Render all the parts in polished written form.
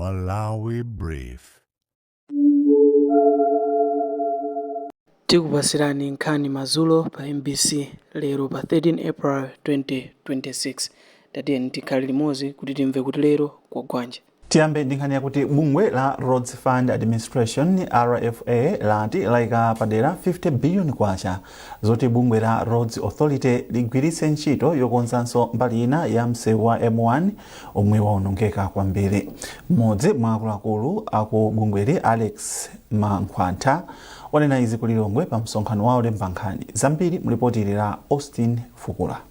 Malawi Brief. Tikupasirani nkhani madzulo pa MBC lero pa 13 April 2026. Tatiyeni tikhale limodzi kuti timve kuti lero kwagwanji. Tiyambe ndi nkhani yakuti bungwe la Roads Fund Administration, RFA, lati layika padera 50 billion kwacha zoti bungwe la Roads Authority ligwiritse ntchito yokonzanso mbali ina ya msewu wa M1 omwe waonongeka kwambiri. Mmodzi mwa akuluakulu aku bungweli, Alex Mankhwantha, wanena izi ku Lilongwe pa msonkhano wa olemba nkhani. Zambiri mulipoti la Austin Fukula.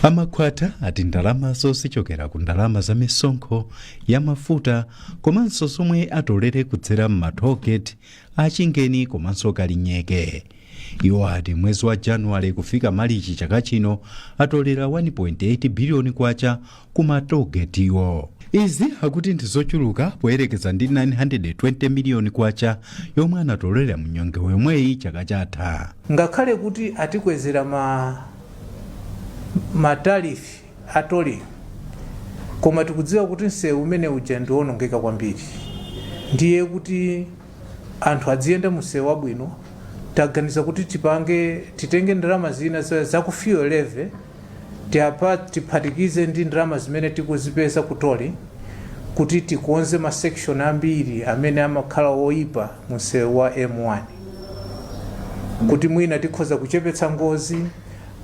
Amakhwatha ati ndalamazo zichokera ku ndalama za misonkho ya mafuta komanso zomwe atolere kudzera m'matollgate a Chingeni komanso Kalinyeke. Iwo ati mwezi wa Januwale kufika Malichi chaka chino atolera 1.8 biliyoni kwacha ku matollgatewo. Izi akuti ndi zochuluka poyerekeza ndi 920 miliyoni kwacha yomwe anatolera mnyengo yomweyi chaka chatha. Ngakhale kuti atikwezera ma tariff a tolling, koma tikudziwa kuti msewu umene uja ndiwonongeka kwambiri, ndiye kuti anthu adziyenda msewu wabwino, taganiza kuti titenge ndalama zina za ku fuel levy, tiphatikize ndi ndalama zimene tikuzipeza ku tolling kuti tikonze ma section ambiri amene amakhala oyipa msewu wa M1, kuti mwina tikhoza kuchepetsa ngozi,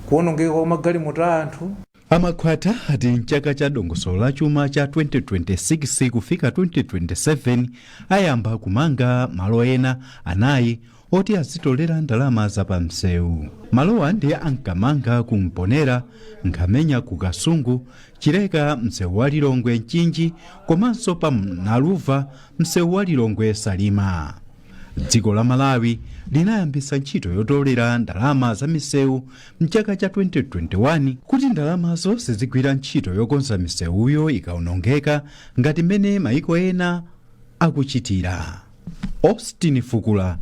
kuwonongeka kwa magalimoto a anthu. Amakhwatha ati mchaka cha dongosolo la chuma cha 2026 kufika 2027 ayamba kumanga malo ena anayi oti azitolera ndalama zapamsewu. Malowa ndi ankamanga ku Mponera, Nkhamenya ku Kasungu, Chileka msewu wa Lilongwe Mchinji komanso pa Naluva msewu wa Lilongwe Salima. Dziko la Malawi linayambisa ntchito yotolera ndalama za misewu mchaka cha 2021 kuti ndalamazo zizigwira ntchito yokonza misewuyo ikawonongeka ngati mmene maiko ena akuchitira. Austin Fukula,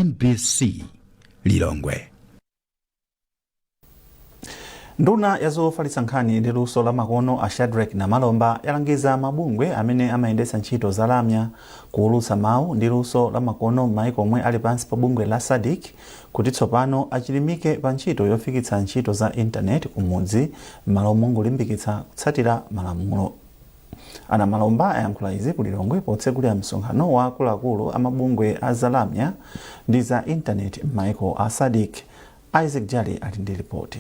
MBC, Lilongwe. Nduna ya zofalitsa nkhani ndi luso la makono a Shadrack Namalomba yalangiza mabungwe amene amayendetsa ntchito za lamya, kuwulutsa mawu ndi luso la makono m'maiko omwe ali pansi pa bungwe la SADC kuti tsopano achilimike pa ntchito yofikitsa ntchito za intaneti kumudzi m'malo mongolimbikitsa kutsatira malamulo. A Namalomba ayankhula izi ku Lilongwe potsegulira msonkhano wa akuluakulu a mabungwe a zalamya ndi za intaneti m'maiko a SADC. Isaac Jali ali ndi ripoti.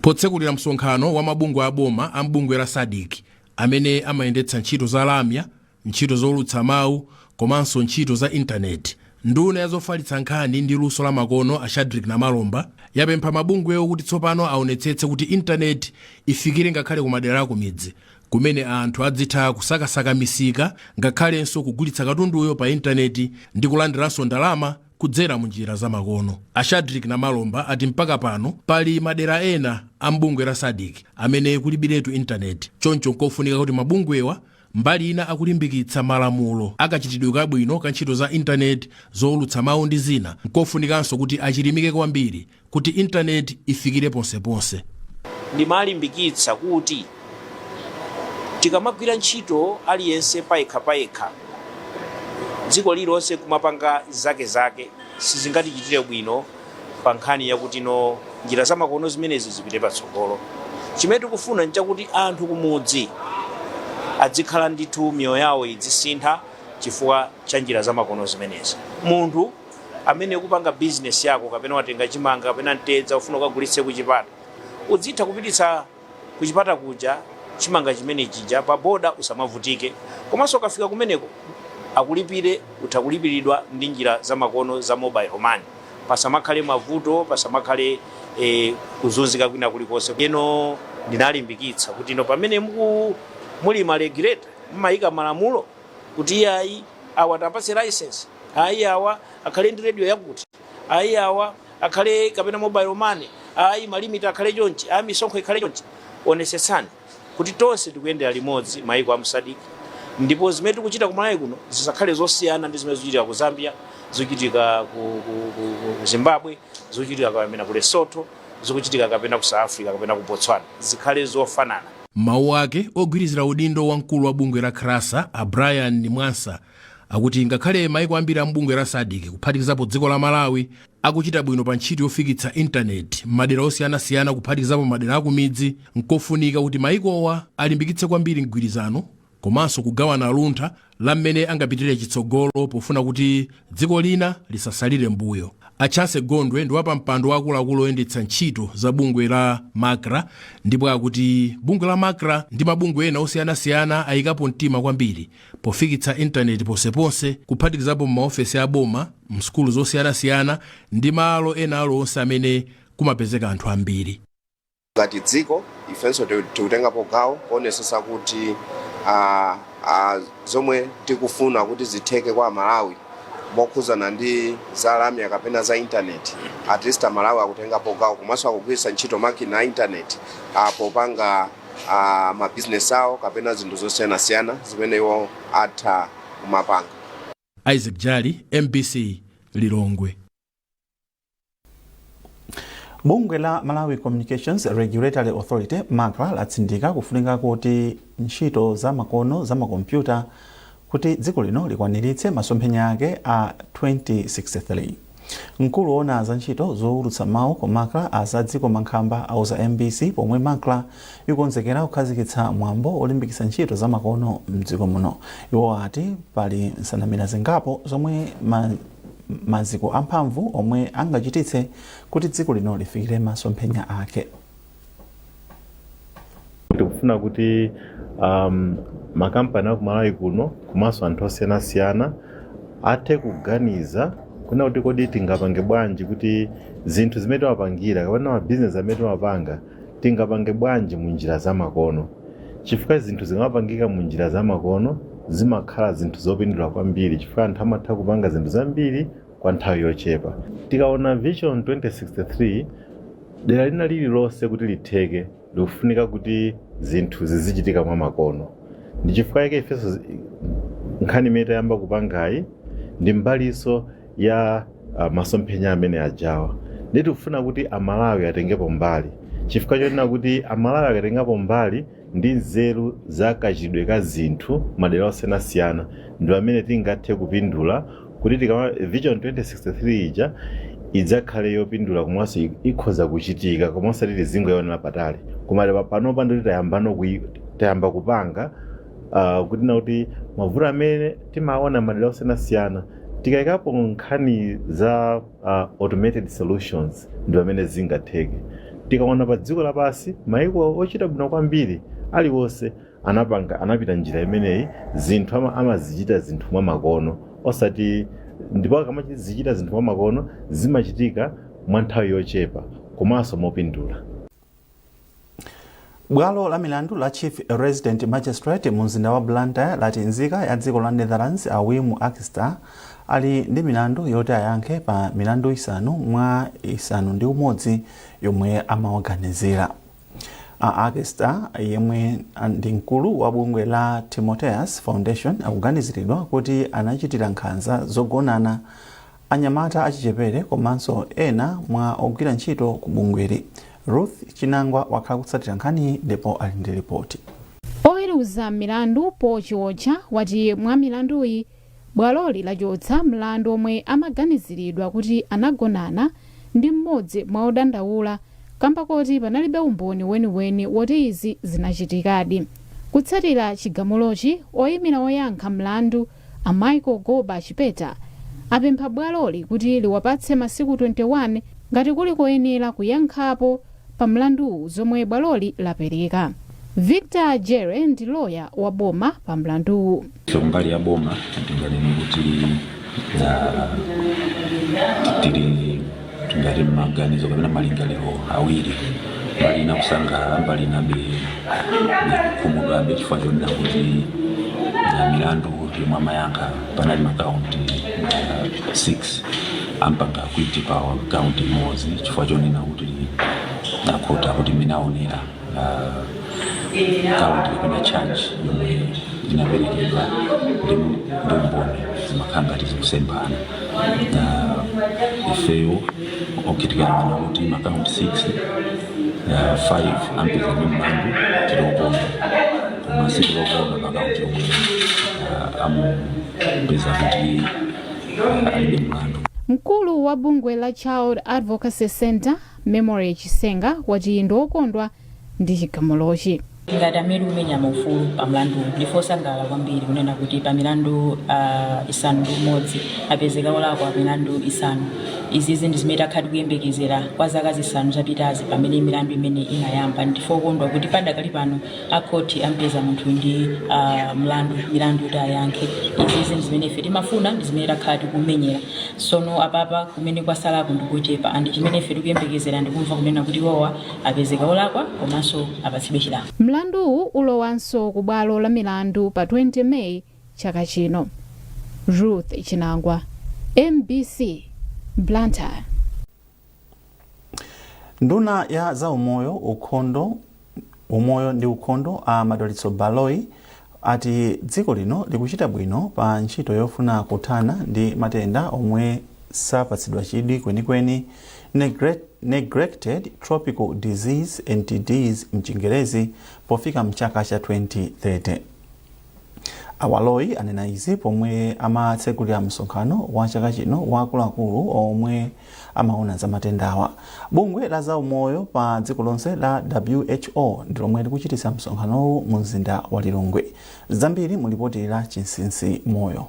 Potsekulira msonkhano wa mabungwe aboma a mbungwe la SADC amene amayendetsa ntchito za lamya, ntchito zowulutsa mawu komanso ntchito za intaneti, nduna ya zofalitsa nkhani ndi luso la makono a Shadrack Namalomba yapempha mabungwewo kuti tsopano aonetsetse kuti intaneti ifikire ngakhale kumadera akumidzi kumene anthu adzitha kusakasaka misika ngakhalenso kugulitsa katunduyo pa intaneti ndi kulandiranso ndalama kudzera mu njira zamakono. A Shadrack Namalomba ati mpaka pano pali madera ena a mbungwe la SADC amene kulibiretu intaneti, choncho nkofunika kuti mabungwewa mbali ina akulimbikitsa malamulo akachitidwe kabwino ka ntchito za intaneti, zowulutsa mawu ndi zina, nkofunikanso kuti achilimike kwambiri kuti intaneti ifikire ponseponse. Ndimalimbikitsa kuti tikamagwira ntchito aliyense payekha payekha, dziko lililonse kumapanga zake zake, sizingatichitire bwino pa nkhani yakuti no njira zamakono zimenezi zipite patsogolo. Chimene tikufuna nchakuti anthu kumudzi adzikhala ndithu miyoyo yawo idzisintha chifukwa cha njira zamakono zimenezi. Munthu amene kupanga bizinesi yako, kapena watenga chimanga kapena mtedza ufuna ukagulitse kuchipata, udzitha kupititsa kuchipata kuja chimanga chimene chija pa boda, usamavutike, komanso ukafika kumeneko akulipire, utha kulipiridwa ndi njira zamakono za mobile money, pasamakhale mavuto, pasamakhale kuzunzika kwina kulikonse. Eno ndinalimbikitsa kuti ino pamene muli ma regulator, mmayika malamulo kuti iyayi, awa tapatse license, ayi, awa akhale ndi radio yakuti, ayi, awa akhale kapena mobile money, ayi, ma limit akhale chonchi, ayi, misonkho ikhale chonchi, onesetsani kuti tonse tikuyendera limodzi maiko a mu SADC, ndipo zimene tikuchita ku Malawi kuno zisakhale zosiyana ndi zimene zikuchitika ku Zambia, zikuchitika ku Zimbabwe, zikuchitika kapena ku Lesotho, zikuchitika kapena ku South Africa kapena ku Botswana. Zikhale zofanana. Mawu ake ogwirizira udindo wa mkulu wa bungwe la CRASA, a Brian Mwansa, akuti ngakhale maiko ambiri a mbungwe la SADC, kuphatikizapo dziko la Malawi, akuchita bwino pa ntchito yofikitsa intaneti m'madera osiyanasiyana, kuphatikizapo madera akumidzi, nkofunika kuti maikowa alimbikitse kwambiri mgwirizano komanso kugawana luntha la mmene angapitire chitsogolo pofuna kuti dziko lina lisasalire mbuyo. A Chance Gondwe ndi wapampando wakuluakulu oyendetsa ntchito za bungwe la MACRA, ndipo akuti bungwe la MACRA ndi mabungwe ena osiyanasiyana ayikapo mtima kwambiri pofikitsa intaneti ponseponse, kuphatikizapo m'maofesi aboma, msukulu zosiyanasiyana ndi malo ena aliwonse amene kumapezeka anthu ambiri. Ngati dziko, ifenso tikutengapo gawo kuonesesa kuti zomwe tikufuna kuti zitheke kwa Malawi mokhuzana ndi za lamya kapena za intaneti, at least Amalawi akutengapo gawo komanso akugwiritsa ntchito makina a intaneti popanga mabizinesi awo kapena zinthu zosiyanasiyana zimene iwo atha kumapanga. Isaac Jali, MBC, Lilongwe. Bungwe la Malawi Communications Regulatory Authority, MACRA, latsindika kufunika kuti ntchito za makono za makompyuta kuti dziko lino likwaniritse masomphenya ake a 2063. Mkulu woona za ntchito zowulutsa mawu ku MACRA, a Zadziko Mankhamba, auza MBC pomwe MACRA ikonzekera kukhazikitsa mwambo olimbikitsa ntchito za makono mdziko muno. Iwo ati pali nsanamira zingapo zomwe maziko amphamvu omwe angachititse kuti dziko lino lifikire masomphenya ake. Tikufuna kuti makampani aku Malawi kuno komanso anthu osiyanasiyana athe kuganiza kuna kuti kodi tingapange bwanji kuti zinthu zimene timapangira kapena mabizinesi amene timapanga tingapange bwanji mu njira zamakono, chifukwa zinthu zikamapangika mu njira zamakono zimakhala zinthu zopindula kwambiri, chifukwa anthu amatha kupanga zinthu zambiri kwa nthawi yochepa. Tikaona Vision 2063, dera lina lililonse kuti litheke likufunika kuti zinthu zizichitika mwa makono. Ndi chifukwa chake ifenso nkhani imene tayamba kupangayi ndi mbaliso ya masomphenya amene ajawa. Ndi tikufuna kuti Amalawi atengepo mbali, chifukwa chonena kuti Amalawi akatengapo mbali ndi nzeru za kachidwe ka zinthu madera osiyanasiyana, ndi amene tingathe kupindula kuti tikama Vision 2063 ija idzakhale yopindula komanso ikhoza kuchitika, koma osati tizingoyionera patali. Koma panopa ndoti tayamba kupanga kuti na kuti mavuto amene timaona madera osiyanasiyana, tikayikapo nkhani za automated solutions, ndi pamene zingatheke. Tikaona pa dziko lapansi, maiko ochita bwino kwambiri aliwonse anapanga, anapita njira imeneyi. Zinthu amazichita zinthu mwa makono osati, ndipo akamazichita zinthu mwa makono zimachitika mwa nthawi yochepa komanso mopindula. Bwalo la milandu la Chief Resident Magistrate mu mzinda wa Blantyre lati nzika ya dziko la Netherlands, a Wim Akster, ali ndi milandu yoti ayankhe pa milandu 5 mwa 61 yomwe amawaganizira. A Akster, yemwe ndi mkulu wa bungwe la Timoteus Foundation, akuganiziridwa kuti anachitira nkhanza zogonana anyamata achichepere komanso ena mwa ogwira ntchito ku bungweli. Ruth Chinangwa wakhala kutsatira nkhaniyi ndipo ali ndi ripoti. Oweruza milandu Paul Chiotcha wati mwa milanduyi, bwaloli lachotsa mlandu omwe amaganiziridwa kuti anagonana ndi mmodzi mwa odandaula kamba koti panalibe umboni weniweni woti izi zinachitikadi. Kutsatira chigamulochi, oyimira oyankha mlandu, a Michael Goba Chipeta, apempha bwaloli kuti liwapatse masiku 21 ngati kuli koyenera kuyankhapo pa mlanduwu zomwe bwaloli lapereka. Victor Jere ndi loya wa boma pa mlanduwu. So mbali ya boma tinganene kuti tili ngati maganizo kapena malingaliro awiri: mbali ina kusangalala, mbali inabe kukhumudwabe, chifukwa chonena kuti milandu yomwe amayankha panali ma count 6, ampanga acquit pa count imodzi chifukwa chonena kuti akhota kuti mmene aonera count kapena charge yomwe inaperekedwa ndi umboni zimakhala ngati zikusemphana. Ifeyo tikayang'ana kuti ma count 6 5 ampeza ndi mlandu, tilokondwa, koma sitilokondwa pa count yomwe amupeza kuti alibe mlandu. Mkulu wa bungwe la Child Advocacy Center, Memory Chisenga, wati ndi okondwa ndi chigamulochi. Ngati amene kumenya maufulu pa mlandu, ndife osangalala kwambiri kunena kuti pa milandu 6 apezeka olakwa milandu 5. Izizi ndi zimene takhala tikuyembekezera kwa zaka 5 zapitazi pamene milandu imene inayamba. Ndife okondwa kuti padakali pano akhoti ampeza munthu ndi mlandu, milandu yoti ayankhe. Izizi ndi zimene ife timafuna, ndi zimene takhala tikumenyera. Sono apapa kumene kwasalako ndikuchepa, and chimene ife tikuyembekezera ndikumva kunena kuti iwowa apezeka olakwa komanso apatsidwe chilango. Mlanduwu ulowanso ku bwalo la milandu pa 20 Meyi chaka chino. Ruth Chinangwa, MBC, Blantyre. Nduna ya zaumoyo, ukhondo, umoyo ndi ukhondo, a Madalitso Baloyi, ati dziko lino likuchita bwino pa ntchito yofuna kuthana ndi matenda omwe sapatsidwa chidwi kwenikweni, neglected tropical disease, NTDs mchingerezi, pofika mchaka cha 2030. A Baloyi anena izi pomwe amatsegulira msonkhano wa chaka chino wa akuluakulu omwe amaona za matendawa. Bungwe la zaumoyo pa dziko lonse la WHO ndi lomwe likuchititsa msonkhanowu mu mzinda wa Lilongwe. Zambiri mu lipoti la Chinsinsi Moyo.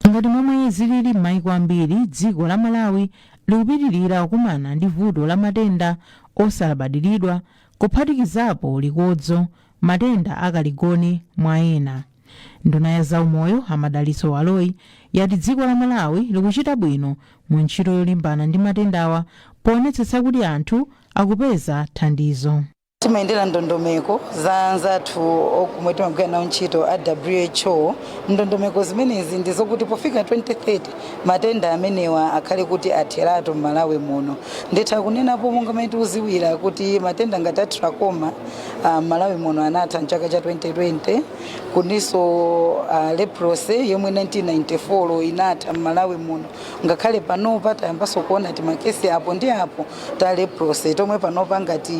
Ngati momwe zilili m'mayiko ambiri, dziko la Malawi likupitirira kukumana ndi vuto la matenda osalabadiridwa, kuphatikizapo likodzo, matenda akaligone, mwa ena. Nduna ya zaumoyo, a Madalitso Baloyi, yati dziko la Malawi likuchita bwino mu ntchito yolimbana ndi matendawa poonetsetsa kuti anthu akupeza thandizo. Timayendera ndondomeko za anzathu omwe timagwira nawo ntchito a WHO. Ndondomeko zimenezi ndi zokuti pofika 2030 matenda amenewa akhale kuti atheratu m'Malawi muno. Nditha kunenapo monga mmene tikuziwira kuti matenda ngati a trachoma m'Malawi muno anatha mchaka cha 2020, kuninso leprosy yomwe 1994 inatha m'Malawi muno, ngakhale panopa tayambanso kuona tima case apo ndi apo ta leprosy, tomwe panopa ngati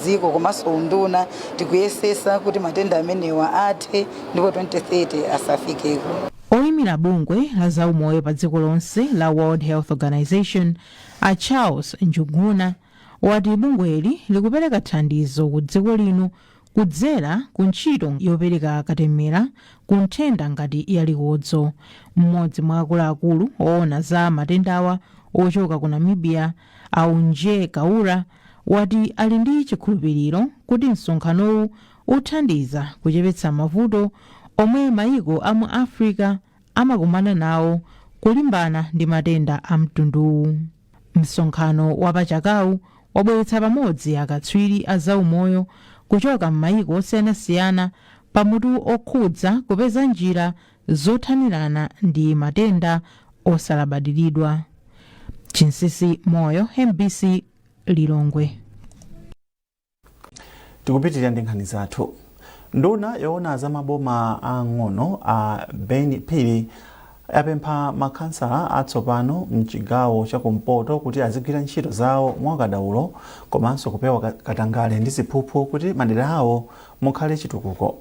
dziko komanso unduna tikuyesesa kuti matenda amenewa athe ndipo 2030 asafikeko. Oyimira bungwe la zaumoyo pa dziko lonse la World Health Organization, a Charles Njuguna, wati bungweli likupereka thandizo ku dziko lino kudzera ku ntchito yopereka katemera ku nthenda ngati yalikodzo. Mmodzi mwa akuluakulu oona za matendawa ochoka ku Namibia, Aunje Kaura, wati ali ndi chikhulupiriro kuti msonkhanowu uthandiza kuchepetsa mavuto omwe mayiko a mu Africa amakumana nawo kulimbana ndi matenda a mtunduwu. Msonkhano wapachakawu wabweretsa pamodzi akatswiri a zaumoyo kuchoka m'mayiko osiyanasiyana pamutu okhudza kupeza njira zothanirana ndi matenda osalabadiridwa. Chinsinsi Moyo, MBC, Lilongwe. Tikupitirira ndi nkhani zathu. Nduna yoona za maboma ang'ono, a Ben Phiri, apempha makhansala atsopano mchigawo chakumpoto kuti azigwira ntchito zawo mwakadaulo komanso kupewa katangale ndi ziphuphu kuti madera awo mukhale chitukuko.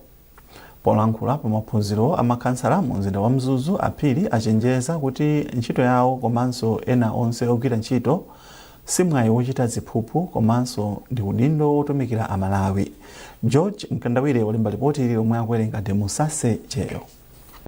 Polankhula pa maphunziro a makhansala mu mzinda wa Mzuzu, a Phiri achenjeza kuti ntchito yawo komanso ena onse ogwira ntchito si mwayi wochita ziphuphu, komanso ndi udindo wotumikira Amalawi. George Mkandawire walemba ripoti ili lomwe akuwerenga ndi Musase Cheyo.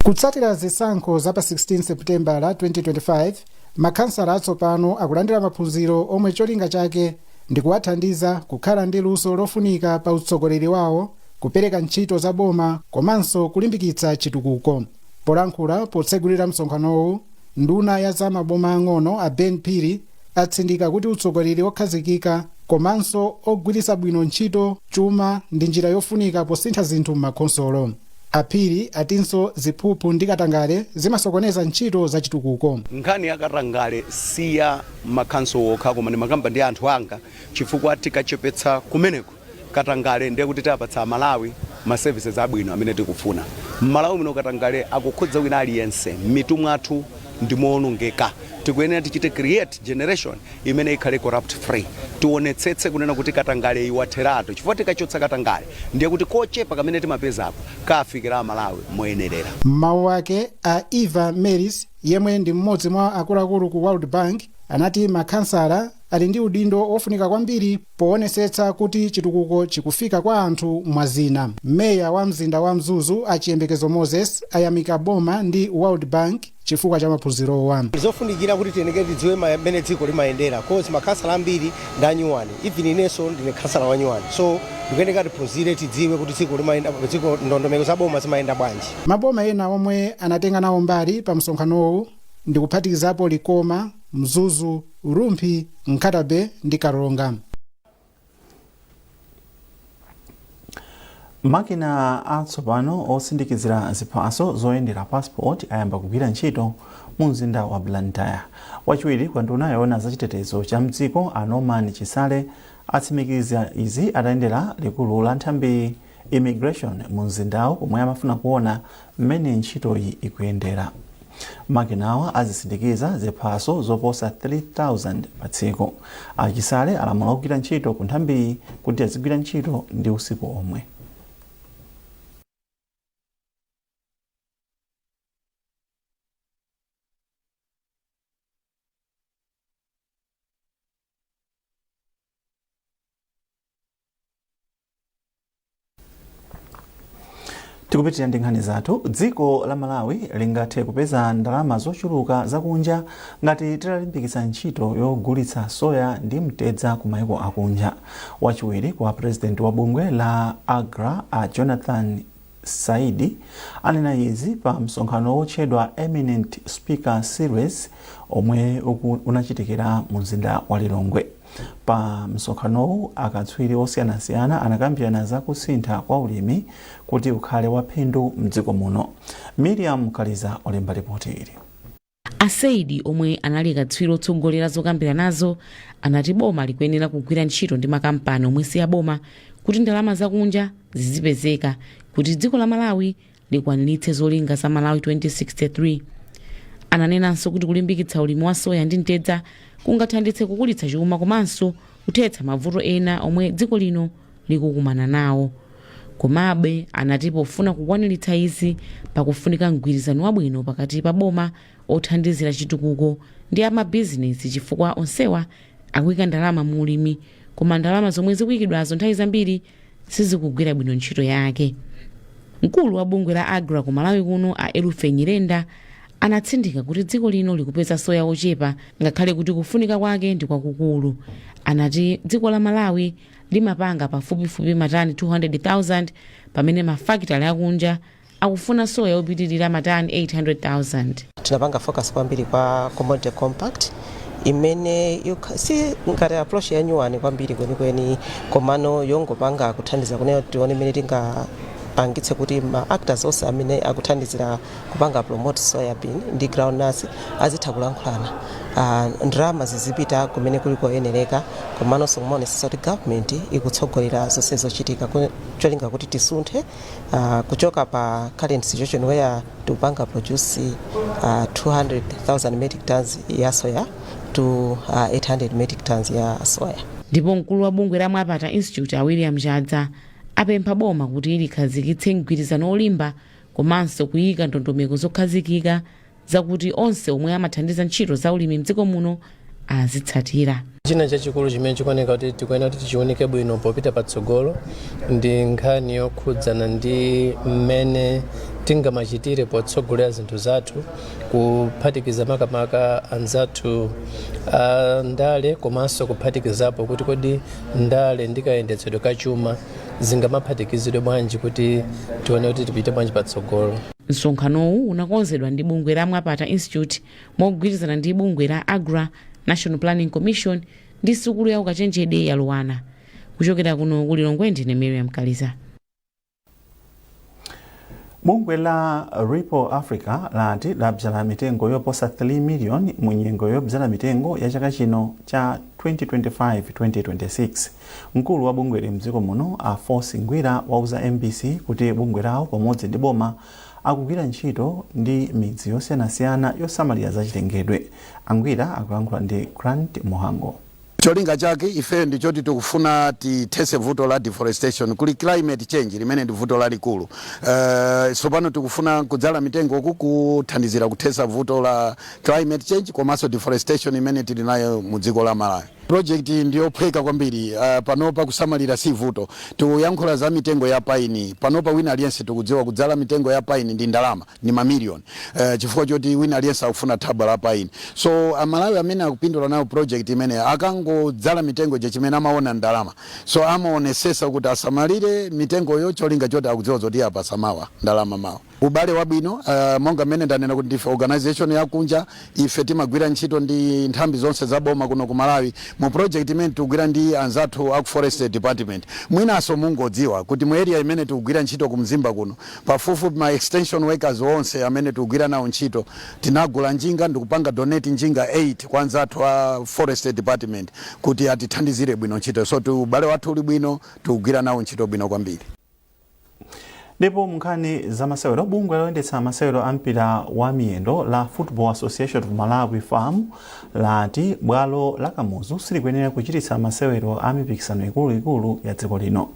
Kutsatira zisankho za pa 16 Seputembala 2025, makhansala atsopano akulandira maphunziro omwe cholinga chake ndi kuwathandiza kukhala ndi luso lofunika pa utsogoleri wawo, kupereka ntchito za boma komanso kulimbikitsa chitukuko. Polankhula potsegulira msonkhanowu, nduna ya za maboma ang'ono, a Ben Phiri, atsindika kuti utsogoleri wokhazikika komanso ogwiritsa bwino ntchito chuma ndi njira yofunika posintha zinthu m'makhonsolo. A Phiri atinso ziphuphu ndi katangale zimasokoneza ntchito za chitukuko. Nkhani ya katangale si ya makhanso okha, koma ndimakamba ndi anthu anga, chifukwa tikachepetsa kumeneko katangale ndiye kuti tiapatsa Amalawi ma services abwino amene tikufuna. Mmalawi muno katangale akukhudza wina aliyense. M'mitu mwathu Ndimoonongeka. Tikuyenera tichite create generation imene ikhale corrupt free. Tionetsetse kunena kuti katangale iwatheratu, chifukwa tikachotsa katangale ndiye kuti kochepa kamene timapezako kafikira Amalawi moyenerera. M'mawu ake, a Eva Maris, yemwe ndi mmodzi mwa akuluakulu ku World Bank, anati makhansala ali ndi udindo ofunika kwambiri poonetsetsa kuti chitukuko chikufika kwa anthu. Mwazina, meya wa mzinda wa Mzuzu, Achiyembekezo Moses, ayamika boma ndi World Bank chifukwa cha maphunzirowa. Zofunikira kuti tiyeneke tidziwe mmene dziko limayendera, cause makhansala ambiri ndi anyuwani. Even inenso ndine khansala wanyuwani, so ndikuyeneka tiphunzire, tidziwe kuti dziko limayenda, dziko ndondomeko za boma zimayenda bwanji. Maboma ena omwe anatenga nawo mbali pa msonkhanowu ndikuphatikizapo Likoma, Mzuzu, Rumphi, Nkhata Bay ndi Karonga. Makina atsopano osindikizira ziphaso zoyendera, passport, ayamba kugwira ntchito mu mzinda wa Blantyre. Wachiwiri kwa nduna yoona zachitetezo cha mdziko, a Norman Chisale, atsimikiza izi atayendera likulu la nthambi immigration mu mzindawo, pomwe amafuna kuona mmene ntchitoyi ikuyendera. Makinawa azisindikiza ziphaso zoposa 3000 pa tsiku. Achisale alamula kugwira ntchito ku nthambiyi kuti azigwira ntchito ndi usiku omwe. Tikupitira ndi nkhani zathu. Dziko la Malawi lingathe kupeza ndalama zochuluka zakunja ngati titalimbikitsa ntchito yogulitsa soya ndi mtedza ku maiko akunja. Wachiwiri kwa president wa bungwe la AGRA, a Jonathan Saidi, anena izi pa msonkhano wotchedwa Eminent Speaker Series omwe unachitikira mu mzinda wa Lilongwe. Pa msonkhanowu, akatswiri osiyanasiyana anakambirana za kusintha kwa ulimi kuti ukhale waphindu mdziko muno. Miriam Kaliza olemba ripoti ili. A Saidi, omwe anali katswiri otsogolera zokambirana nazo, anati boma likuyenera kugwira ntchito ndi makampani omwe si aboma kuti ndalama zakunja zizipezeka kuti dziko la Malawi likwaniritse zolinga za Malawi 2063. Ananenanso kuti kulimbikitsa ulimi wa soya ndi mtedza kungathandize kukulitsa chuma komanso kuthetsa mavuto ena omwe dziko lino likukumana nawo. Komabe anati pofuna kukwaniritsa izi pakufunika mgwirizano wabwino pakati pa boma, othandizira chitukuko ndi amabizinesi, chifukwa onsewa akuyika ndalama mu ulimi, koma ndalama zomwe zikuyikidwazo nthawi zambiri sizikugwira bwino ntchito yake. Mkulu wa bungwe la AGRA ku Malawi kuno, a Elufe Nyirenda, anatsindika kuti dziko lino likupeza soya ochepa ngakhale kuti kufunika kwake ndi kwakukulu. Anati dziko la Malawi limapanga pafupifupi matani 200,000, pamene mafakitale akunja akufuna soya opitirira matani 800,000. Tinapanga focus kwambiri kwa commodity compact imene si ngati approach ya nyuwani kwambiri kwenikweni, komano yongopanga kuthandiza kunena tione imene tingapangitse kuti ma actors onse amene akuthandizira kupanga promote soybean ndi groundnuts azitha kulankhulana, ndalama zizipita kumene kuli koyenereka, komanso kumaonetsetsa kuti government ikutsogolera zonse zochitika, cholinga kuti tisunthe kuchoka pa current situation where tikupanga produce 200,000 metric tons ya soya to 800 metric tons ya soya. Ndipo mkulu wa bungwe la Mwapata Institute, a William Chadza, apempha boma kuti likhazikitse mgwirizano olimba komanso kuyika ndondomeko zokhazikika zakuti onse omwe amathandiza ntchito za ulimi mdziko muno azitsatira. China chachikulu chimene chikuoneka kuti tikuyenera kuti tichiunike bwino popita patsogolo ndi nkhani yokhudzana ndi mmene tingamachitire potsogolera zinthu zathu, kuphatikiza makamaka anzathu a ndale, komanso kuphatikizapo kuti kodi ndale ndi kayendetsedwe kachuma zingamaphatikizidwe bwanji kuti tione kuti tipite bwanji patsogolo. Msonkhanowu unakonzedwa ndi bungwe la Mwapata Institute mogwirizana ndi bungwe la AGRA, National Planning Commission ndi sukulu ya ukachenjede ya Luanar. Kuchokera kuno ku Lilongwe, ndine Miriam Kaliza. Bungwe la Ripple Africa lati labzala mitengo yoposa 3 million mu nyengo yobzala mitengo ya chaka chino cha 2025-2026. Mkulu wa bungweli mdziko muno, a Force Ngwira, wauza MBC kuti bungwe lawo pamodzi ndi boma Akugwira ntchito ndi midzi yosiyanasiyana yosamalira zachilengedwe. A Ngwira akulankhula ndi Grant Muhango. Cholinga chake ifeyo ndichoti tikufuna tithetse vuto la deforestation. Kuli climate change limene ndi vuto lalikulu. Tsopano tikufuna kudzala mitengo uku kuthandizira kuthetsa vuto la climate change komanso deforestation imene tili nayo mu dziko la Malawi. Project ndiyophweka kwambiri. Panopa kusamalira si vuto. Tikuyankhula za mitengo ya paini. Panopa wina aliyense tikudziwa kudzala mitengo ya paini ndi ndalama, ndi mamiliyoni, chifukwa choti wina aliyense akufuna thabwa la paini. So Amalawi amene akupindula nayo project imene akangodzala mitengo ija, chimene amaona ndalama. So amaonesesa kuti asamalire mitengoyo, cholinga choti akudziwa zoti apasa mawa ndalama mawa. Ubale wabwino, monga mmene ndanena kuti ndife organization yakunja, ife timagwira ntchito ndi nthambi zonse za boma kuno ku Malawi. Mu project imene tikugwira ndi anzathu aku Forest Department. Mwinanso mungodziwa kuti mu area imene tikugwira ntchito ku Mzimba kuno, pafupifupi ma extension workers onse amene tikugwira nawo ntchito tinagula njinga ndikupanga donate njinga 8 kwa anzathu a Forest Department kuti atithandizire bwino ntchito. So ubale wathu uli bwino, tikugwira nawo ntchito bwino kwambiri. Ndipo munkhani za masewero, bungwe loyendetsa masewero a mpira wa miyendo la Football Association of Malawi, FAM, lati bwalo la Kamuzu silikuyenera kuchititsa masewero a mipikisano ikuluikulu ya dziko lino.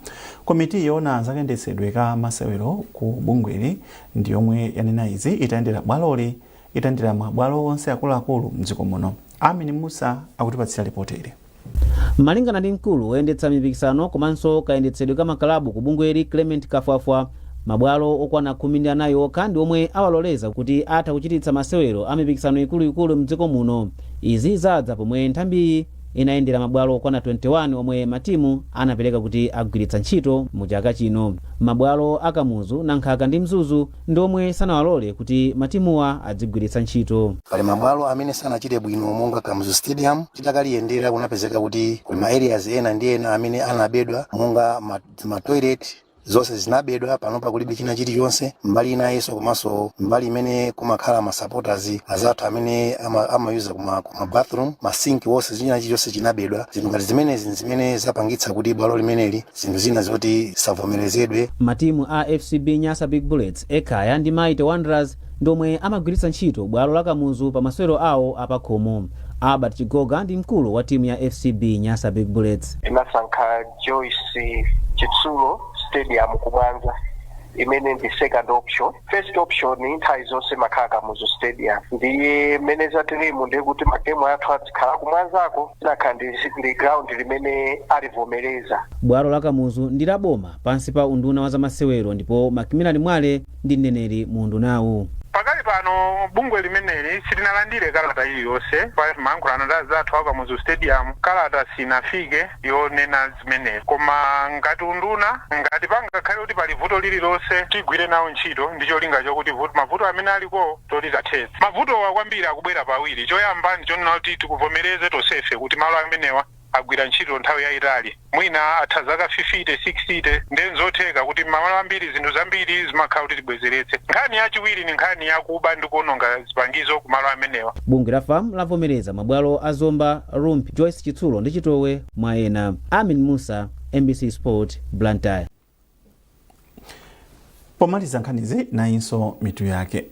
Komiti yoona zakayendetsedwe ka masewero ku bungweli ndi yomwe yanena izi itayendera bwaloli, itayendera mabwalo onse akuluakulu mdziko muno. Amin Musa akutipatsira ripoti ili. Malingana ndi mkulu woyendetsa mipikisano komanso kayendetsedwe ka makalabu ku bungweli, Clement Kafwafwa, mabwalo okwana 14 okha ndi omwe awaloleza kuti atha kuchititsa masewero a mipikisano ikuluikulu mdziko muno. Izi zadza pomwe nthambiyi inayendera mabwalo okwana 21 omwe matimu anapereka kuti agwiritsa ntchito mu chaka chino. Mabwalo a Kamuzu, Nankhaka ndi Mzuzu ndi omwe sanawalole kuti matimuwa adzigwiritsa ntchito. Pali mabwalo amene sanachite bwino monga Kamuzu Stadium. Titakaliyendera kunapezeka kuti kuli ma areas ena ndi ena amene anabedwa, monga ma toilet zonse zinabedwa, panopa kulibe china chilichonse. Mbali inayinso, komanso mbali imene kumakhala ma supporters azathu amene amayuza kuma bathroom, ma sink wonse, china chilichonse chinabedwa. Zinthu ngati zimenezi zimene zapangitsa kuti bwalo limeneli zinthu zina zoti savomerezedwe. Matimu a FCB Nyasa Big Bullets, Ekhaya ndi Mighty Wanderers ndi omwe amagwiritsa ntchito bwalo la Kamuzu pa masewero awo apakhomo. Albert Chigoga ndi mkulu wa timu ya FCB Nyasa Big Bullets. Tinasankha Joyce Chitsulo Stadium ku Mwanza, imene ndi second option. First option nthawi zonse makhala Kamuzu Stadium. Ndiye mmene zateremu, ndiye kuti magemu athu azikhala kumwanzako, tinakhala ndi ground limene alivomereza. Bwalo la Kamuzu ndi la boma pansi pa unduna wa zamasewero, ndipo Macmillan Mwale ndi mneneri mu undunawu. Pakali pano bungwe limeneli silinalandire kalata iliyonse. Mayankhulano ndi azathu a Kamuzu Stadium, kalata sinafike yonena zimenezi. Koma ngati unduna, ngati pangakhale kuti pali vuto lililonse, tigwire nawo ntchito ndi cholinga chokuti mavuto amene aliko toti tathetse. Mavutowa kwambiri akubwera pawiri. Choyamba ndichonena kuti tikuvomereze tonsefe kuti malo amenewa agwira ntchito nthawi yayitali, mwina atha zaka 50, 60, nde nzotheka kuti malo ambiri zinthu zambiri zimakhala kuti tibwezeretse. Nkhani yachiwiri ni nkhani yakuba ndi kuononga zipangizo ku malo amenewa. Bungwe la FAM lavomereza mabwalo a Zomba, Rumphi, Joyce Chitsulo ndi Chitowe, mwa ena. Amin Musa, MBC Sport, Blantyre. Pomaliza nkhanizi, nayinso mitu yake.